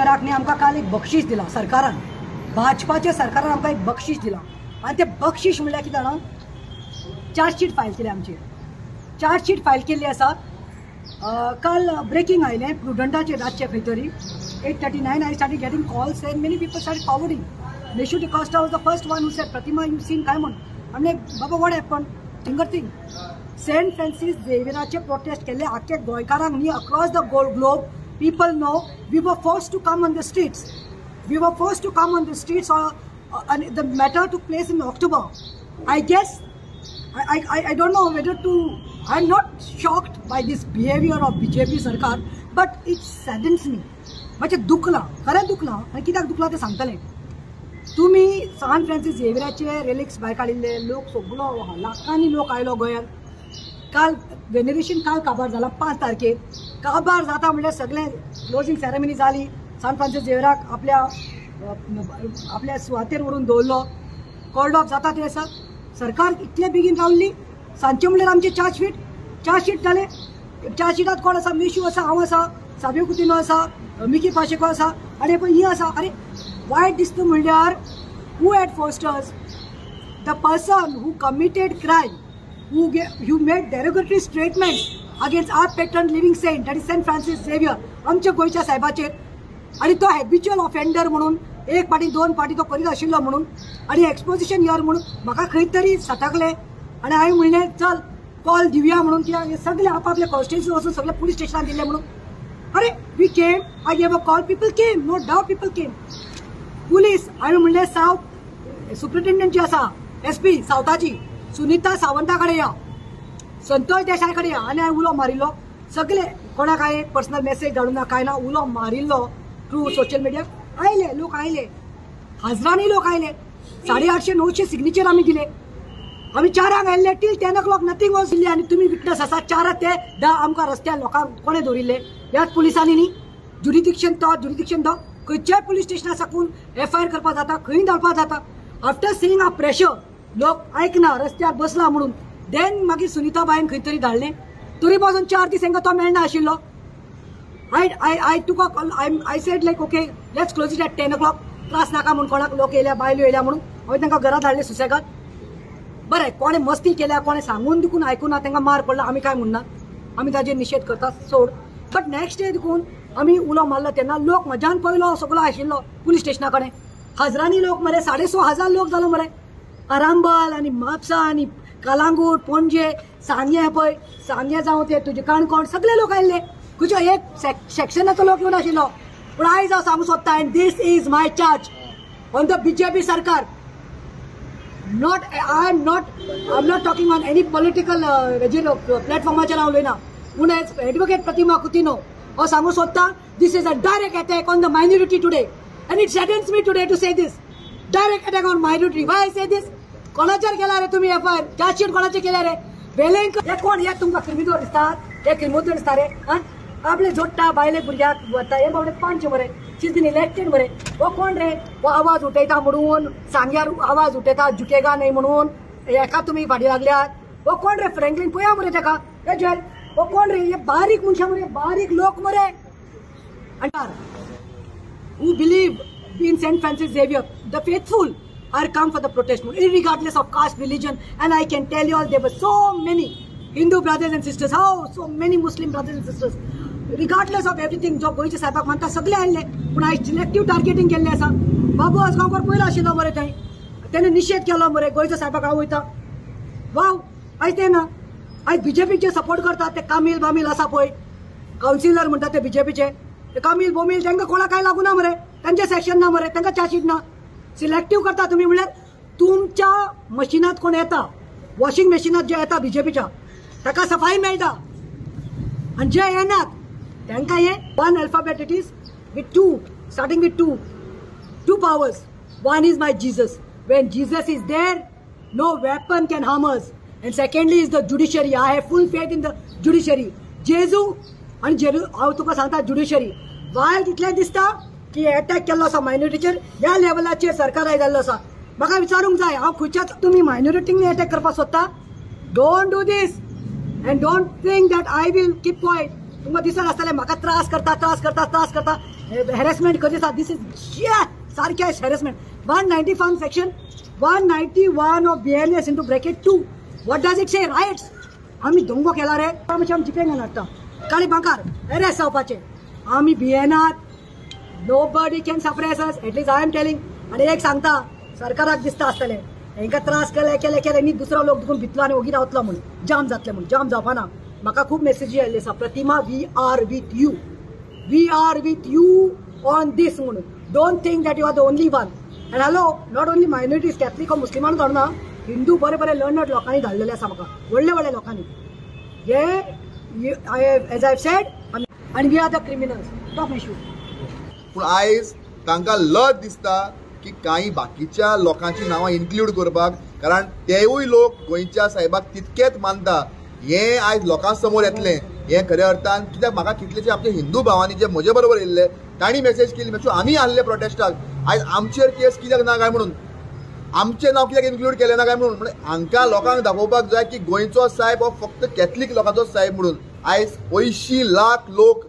गोंयकाराक न्ही आमकां काल एक बक्षीस दिलां सरकारान, भाजपाच्या सरकारान आमकां एक बक्षीस दिलां. आनी तें बक्षीस म्हणल्यार कितें जाणा, चार्जशीट फायल केली आमचेर, चार्जशीट फायल केल्ली आसा. काल ब्रेकींग आयलें प्रुडंटाचेर रातचें खंय तरी 8:39 I started getting calls and many people start forwarding. Neshu D'Costa was the first one who said Pratima you seen काय म्हण. म्हणलें बाबा what happen, finger thing. Saint Francis झेवियराचे प्रोटेस्ट केल्ले आख्खे गोंयकारांक न्ही, across the globe people know we were forced to come on the streets. We were forced to come on the streets and the matter took place in October. I guess I don't know whether to, I am not shocked by this behaviour of BJP sarkar, but it saddens me. मातशें दुखलां, खरें दुखलां. आनी कित्याक दुखलां तें सांगतलें. तुमी सान Francis झेवियराचे relics भायर काडिल्ले, लोक सगलो लाखांनी लोक आयलो गोंयांत. काल वेनेरेशन काल काबार जाला 5 तारखेर. काबार जाता म्हणल्यार सगळें क्लोजींग सेरेमनी जाली. सान फ्रांसीस झेवियराक आपल्या आपल्या सुवातेर व्हरून दवरलो. कॉल्ड ऑफ जाता ते आसा. सरकार इतले बेगीन रावली सांजचें म्हणल्यार आमचें चार्जशीट जालें. चार्जशीटात कोण आसा, मिशू आसा, हांव आसा, साबियो कुतिनो आसा, मिकी पाशेको आसा आनी पळय ही आसा. अरे वायट दिसता म्हणल्यार who had forced us, the person who committed crime, who made derogatory statement against our patron living saint, that is Saint Francis Xavier, आमच्या गोंयच्या साहेबाचेर. आनी तो हॅबिच्युअल ऑफेंडर म्हणून एक पाटी दोन पाटी तो करीत आशिल्लो म्हणून आनी एक्सपोजिशन इयर म्हणून म्हाका खंय तरी सटकलें. आनी हांवें म्हणलें चल कॉल दिवया म्हणून, कित्याक सगळे आपापले कॉन्स्टिट्युन्सी वचून सगळे पुलीस स्टेशनान दिल्ले म्हणून. अरे we came, I gave a call, people came, no doubt people came. Police हांवें म्हणलें सावथ सुप्रिटेंडंट जी आसा SP सावथाची सुनीता सावंता कडेन या, संतोष देसाय कडेन या. आनी हांवें उलो मारिल्लो सगळे, कोणाक हांवें पर्सनल मेसेज धाडूं ना कांय ना, उलो मारिल्लो थ्रू सोशल मिडिया. आयले लोक, आयले हजरांनी लोक आयले. 850-900 सिग्नेचर आमी दिले. आमी 4 आयिल्ले till 10 o'clock nothing was दिल्ली. आनी तुमी विटनस आसा, 4 ते 10 आमकां रस्त्यार लोकांक कोणें दवरिल्ले, ह्याच पुलिसांनी न्ही. जुरिडिक्शन तो जुरिडिक्शन तो खंयच्याय पुलीस स्टेशना साकून FIR करपाक जाता, खंय धाडपाक जाता. आफ्टर सिईंग आ प्रेशर लोक आयकना रस्त्यार बसला म्हणून, देन मागीर सुनीता बायन खंय तरी धाडलें. तरी पासून 4 दीस हांकां तो मेळना आशिल्लो. I took a call, I said like okay let's close it at 10 o'clock, त्रास नाका म्हणून कोणाक, लोक येयल्या बायलो येयल्या म्हणून हांवें तांकां घरा धाडले सुसेगाद. बरें कोणें मस्ती केल्या, कोणें सांगून देखून आयकूना, तांकां मार पडला, आमी कांय म्हणना, आमी ताजेर निशेध करता सोड. बट नेक्स्ट डे देखून आमी उलो मारलो तेन्ना लोक म्हज्यान पयलो सगलो आशिल्लो पुलीस स्टेशना कडेन. हजरांनी लोक मरे, 6,500 लोक जालो मरे. आरांबल आनी म्हापसा आनी कलांगूट, पणजे, सांगें, पळय सांगें जावं ते तुजे काणकोण सगळे लोक आयिल्ले. खंयचो एक सेक्शनाचो लोक येवन आशिल्लो. पूण आयज हांव सांगूंक सोदता, and this is my charge on the BJP sarkar. Not I am not talking on any political हेजेर प्लॅटफॉर्माचेर हांव उलयना, पूण एज एडवोकेट प्रतिमा कुतिनो हांव सांगूंक सोदता, this is a direct attack on the minority today and it saddens me today to say this. Direct attack on minority. Why I say this? कोणाचेर केला रे तुमी FIR, chargesheet कोणाचेर केल्या रे? वेलेंक हे कोण, हे तुमकां क्रिमिनल दिसतात, हे क्रिमिनल दिसता रे. आपले जोडटा बायले भुरग्याक वता, हे बाबडे पांच मरे, शीज बीन इलेक्टेड मरे. हो कोण रे, हो आवाज उठयता म्हणून सांग्यार आवाज उठयता, झुकेगा न्हय म्हणून हेका तुमी फाटीं लागल्यात. हो कोण रे फ्रँकलीन, पळया मरे तेका, हे जेल. हो कोण रे, हे बारीक मनशां मरे, बारीक लोक मरे. आनी who believe in Saint Francis Xavier, the faithful are come for the protest, irregardless of caste, religion. And I can tell you all, there were so many Hindu brothers and sisters, how so many Muslim brothers and sisters, regardless of everything. जो गोंयच्या साहेबाक मानता सगळे आयिल्ले. पूण आयज selective टार्गेटींग केल्लें आसा. बाबू आजगांवकर पयलो आशिल्लो मरे थंय, तेणें निशेध केलो मरे गोंयच्या साहेबाक हांव वयता. वाव, आयज तें ना. आयज बीजेपीचे सपोर्ट करतात ते कामील बामील आसा पळय, कावन्सिलर म्हणटा ते बीजेपीचे, ते कामील बोमील तांकां कोणाक कांय लागूना मरे, तांचें सेक्शन ना मरे, तांकां चार्जशीट ना. सिलेक्टीव करता तुमी म्हणल्यार तुमच्या मशिनांत कोण येता, वॉशिंग मशिनांत जे येता बीजेपीच्या ताका सफाई मेळटा, आनी जे येनात तांकां हे one alphabet it is with 2, starting with 2 powers. One is my Jesus, when Jesus is there no weapon can harm us, and secondly is the judiciary. I have full faith in the judiciary. जेजू आनी Giroud हांव तुका सांगता, judiciary वायट इतलें दिसता की attack केल्लो आसा मायनॉरिटीचेर, ह्या लेवलाचेर सरकार आयज जाल्लो आसा. म्हाका विचारूंक जाय, हांव खंयच्याच तुमी मायनॉरिटींक एटॅक करपाक सोदता? Don't do this and don't think that I will keep quiet. तुमकां दिसत आसतलें म्हाका त्रास करता त्रास करता त्रास करता. हॅरेसमेंट करीत आसा. This is सारकें harassment. 191 section 191 of BNS into bracket 2. What does it say? Riots. आमी दंगो केला रे, आमचे आमी जिपेंग हाडटा काळी बांकार अरेस्ट जावपाचे. आमी भियेनात. Nobody can suppress us, at least I am telling. आनी एक सांगता, सरकाराक दिसता आसतलें हेंकां त्रास केले केले केले न्ही दुसरो लोक देखून भितलो आनी ओगी रावतलो म्हूण, जाम जातले म्हूण. जाम जावपाना. म्हाका खूब मेसेजी आयिल्ली आसा, Pratima we are with you, we are with you on this म्हणून. Don't think that you are the only one. And hello, not only minorities, Catholic हो मुस्लिमांक धाडना, हिंदू बरे बरे लर्नड लोकांनी धाडलेले आसा म्हाका, व्हडले व्हडले लोकांनी. हे एज I said, आनी we are the criminals. Top issue. पूण आयज तांकां लज दिसता की कांय बाकीच्या लोकांची नांवां इन्क्लूड करपाक, कारण तेवूय लोक गोंयच्या साहेबाक तितकेच मानता. हें आयज लोकां समोर येतलें हें खऱ्या अर्थान कित्याक म्हाका कितलेशे आमचे हिंदू भावांनी जे म्हजे बरोबर येयल्ले तांणी मेसेज केली, मातशें आमी आहले प्रोटेस्टाक, आयज आमचेर केस कित्याक ना काय म्हणून, आमचें नांव कित्याक इन्क्लूड केलें ना काय म्हणून. म्हणजे हांकां लोकांक दाखोवपाक जाय की गोंयचो साहेब हो फक्त कॅथलीक लोकांचो साहेब म्हणून. आयज 80 लाख लोक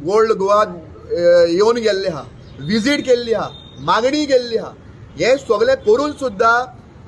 ओल्ड गोवा येवन गेल्ले आहा, विजीट केल्ली आहा, मागणी केल्ली आहा. हें सगळें करून सुद्दां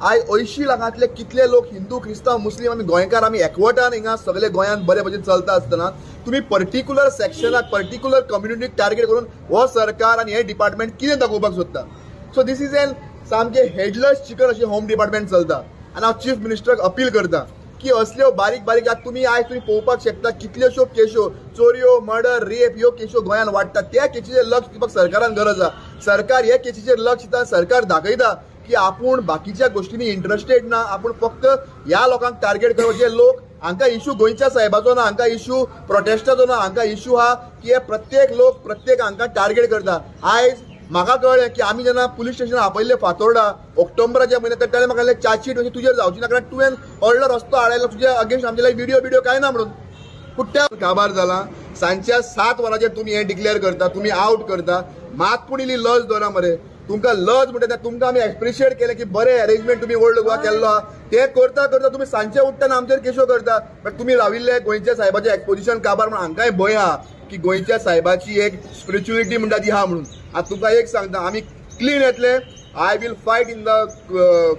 आयज 80 लाखांतले कितले लोक हिंदू, क्रिस्तांव, मुस्लीम आमी गोंयकार आमी एकवटान हिंगा सगळे गोंयांत बरे भशेन चलता आसतना तुमी पर्टिक्युलर सेक्शनाक, पर्टिक्युलर कम्युनिटीक टार्गेट करून हो सरकार आनी हें डिपार्टमेंट कितें दाखोवपाक सोदता. सो these is N सामकें हेडलस चिकन अशें होम डिपार्टमेंट चलता. आनी हांव चीफ मिनिस्टराक अपील करता की असल्यो बारीक बारीक आतां तुमी आयज तुमी पळोवपाक शकता कितल्योश्यो केश्यो, चोरयो, मर्डर, रेप ह्यो केश्यो गोंयांत वाडटा. त्या केशीचेर लक्ष दिवपाक सरकारान गरज आसा. सरकार हे केशीचेर लक्ष दिता, सरकार दाखयता की आपूण बाकीच्या गोष्टींनी इंट्रस्टेड ना, आपूण फक्त ह्या लोकांक टार्गेट करप. जे लोक हांकां इशू गोंयच्या साहेबाचो ना, हांकां इशू प्रोटेस्टाचो ना, हांकां इशू आहा की हे प्रत्येक लोक प्रत्येक हांकां टार्गेट करता. आयज म्हाका कळ्ळें की आमी जेन्ना पुलीस स्टेशनार आपयल्ले फातोर्डा ऑक्टोबराच्या म्हयन्यात, ताणें म्हाका सांगलें चार्जशीट म्हणजे तुजेर जावची ना, कारण तुवें व्हडलो रस्तो हाडयलो, तुजे अगेन्स्ट आमचे व्हिडियो बिडियो कांय ना म्हणून. पूण त्या काबार जाला. सांजच्या 7 वरांचेर तुमी हें डिक्लेअर करता, तुमी आवट करता. मात पूण इल्ली लज दवरा मरे. तुमकां लज म्हणटा तुमकां आमी एप्रिशिएट केलें की बरें अरेंजमेंट तुमी ओल्ड गोवा केल्लो आहा. तें करता करता तुमी सांजचे उठ्ठा आमचेर केश्यो करता. बट तुमी राविल्ले गोंयच्या साहेबाचें एक्सपोजिशन काबार म्हणून हांकांय भंय आहा की गोंयच्या साहेबाची एक स्पिरिच्युअलिटी म्हणटा ती आहा म्हणून. आतां तुमकां एक सांगता, आमी क्लीन येतले. I will fight in the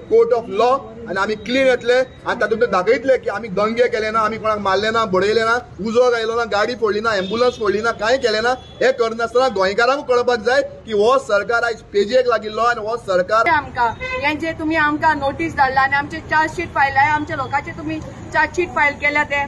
court of law आनी आमी क्लीन येतले आनी तातूंत दाखयतले की आमी दंगे केले ना, आमी कोणाक मारले ना, बडयले ना, उजो घायलो ना, गाडी फोडली ना, एम्बुलन्स फोडली ना, कांय केलें ना. हें करनासतना गोंयकारांक कळपाक जाय की हो सरकार आयज पेजेक लागिल्लो आनी हो सरकार आमकां हें जे तुमी आमकां नोटीस धाडला आनी आमचे चार्जशीट फायल आहे, आमच्या लोकांचे तुमी चार्जशीट फायल केल्या, ते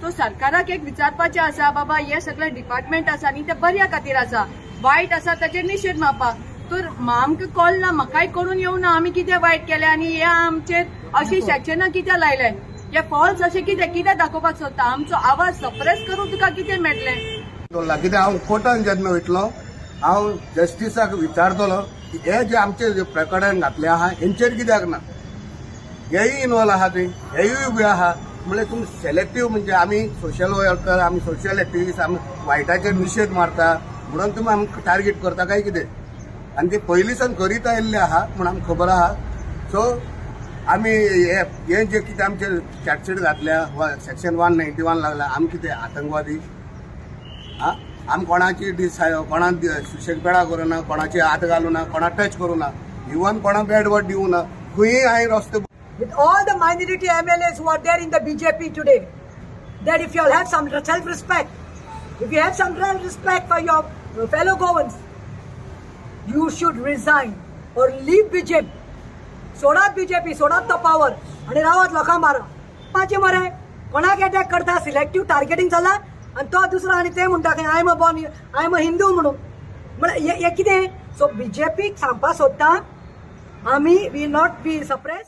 तो सरकाराक एक विचारपाचें आसा, बाबा हे सगळे डिपार्टमेंट आसा न्ही ते बऱ्या खातीर आसा, वायट आसा ताचेर निशेध मारपाक. तर आमकां कळना, म्हाकाय कळून येवना आमी कितें वायट केलें आनी हे आमचेर अशी सेक्शनां कित्याक लायलें, हे फॉल्स अशें कितें कितें दाखोवपाक सोदता, आमचो आवाज सप्रेस करून तुका कितें मेळटलें. कित्याक हांव कोर्टान जेन्ना वयतलो हांव जस्टिसाक विचारतलो हे जे आमचे जे प्रकरण घातले आहा हेंचेर कित्याक ना, हेय इनवॉल्व आहा, थंय हेय उबे आहा. म्हणल्यार तुमी सिलेक्टीव म्हणजे आमी सोशल वर्कर, आमी सोशल एक्टिविस्ट, आमी वायटाचेर निशेध मारता म्हणून तुमी आमकां टार्गेट करता काय कितें. आनी ते पयलींसान करीत आयिल्ले आहा म्हूण आमकां खबर आहा. सो आमी हे जे कितें आमचे चार्जशीट घातल्या वा सेक्शन 191 लागला, आमी कितें आतंकवादी? आं, आमी कोणाची कोणाक सुशेगपेडा करूना, कोणाची हात घालूना, कोणाक टच करूना, इवन कोणाक बॅड वर्ड दिवना, खंयी हांवें रस्तो. With all the minority MLAs who are there in the BJP today, that if you all have some self-respect, if you have some self-respect for your fellow Goans, you should resign or leave BJP. सोडात BJP, सोडात तो power आणि रावात लोकांक मारा. पाचे मरे कोणाक अटॅक करता, सिलेक्टीव टार्गेटिंग चल्ला आनी तो दुसरो आनी ते म्हणटा की I am a born, I am a Hindu म्हणून. म्हळ्यार हें कितें? सो बीजेपीक सांगपाक सोदता आमी we not be suppress.